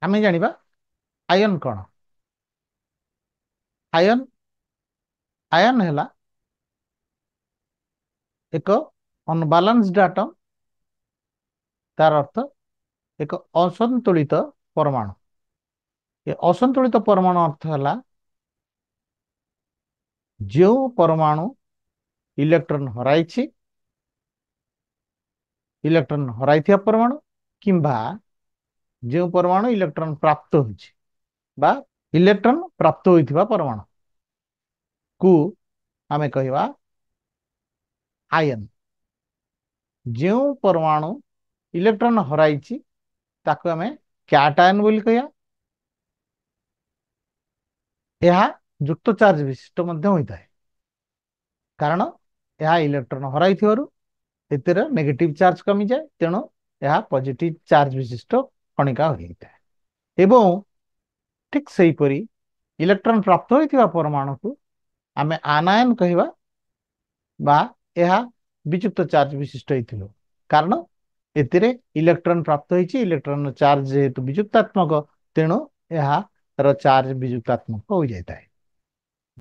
ଆମେ ଜାଣିବା ଆୟନ କ'ଣ। ଆୟନ ଆୟନ ହେଲା ଏକ ଅନବାଲାନ୍ସଡ ଆଟମ, ତାର ଅର୍ଥ ଏକ ଅସନ୍ତୁଳିତ ପରମାଣୁ। ଏ ଅସନ୍ତୁଳିତ ପରମାଣୁ ଅର୍ଥ ହେଲା ଯେଉଁ ପରମାଣୁ ଇଲେକ୍ଟ୍ରନ ହରାଇଛି, ଇଲେକ୍ଟ୍ରନ ହରାଇଥିବା ପରମାଣୁ, କିମ୍ବା ଯେଉଁ ପରମାଣୁ ଇଲେକ୍ଟ୍ରନ ପ୍ରାପ୍ତ ହୋଇଛି ବା ଇଲେକ୍ଟ୍ରନ ପ୍ରାପ୍ତ ହୋଇଥିବା ପରମାଣୁ କୁ ଆମେ କହିବା ଆୟନ। ଯେଉଁ ପରମାଣୁ ଇଲେକ୍ଟ୍ରନ ହରାଇଛି ତାକୁ ଆମେ କ୍ୟାଟାୟନ ବୋଲି କହିବା। ଏହା ଯୁକ୍ତ ଚାର୍ଜ ବିଶିଷ୍ଟ ମଧ୍ୟ ହୋଇଥାଏ, କାରଣ ଏହା ଇଲେକ୍ଟ୍ରନ ହରାଇଥିବାରୁ ଏଥିରେ ନେଗେଟିଭ ଚାର୍ଜ କମିଯାଏ, ତେଣୁ ଏହା ପଜିଟିଭ ଚାର୍ଜ ବିଶିଷ୍ଟ କଣିକା ହୋଇଥାଏ। ଏବଂ ଠିକ ସେହିପରି ଇଲେକ୍ଟ୍ରନ ପ୍ରାପ୍ତ ହୋଇଥିବା ପରମାଣୁକୁ ଆମେ ଆନାୟନ କହିବା ବା ଏହା ବିଯୁକ୍ତ ଚାର୍ଜ ବିଶିଷ୍ଟ ହେଇଥିବ, କାରଣ ଏଥିରେ ଇଲେକ୍ଟ୍ରନ ପ୍ରାପ୍ତ ହୋଇଛି, ଇଲେକ୍ଟ୍ରନ ଚାର୍ଜ ଯେହେତୁ ବିଯୁକ୍ତାତ୍ମକ ତେଣୁ ଏହାର ଚାର୍ଜ ବିଯୁକ୍ତାତ୍ମକ ହୋଇଯାଇଥାଏ।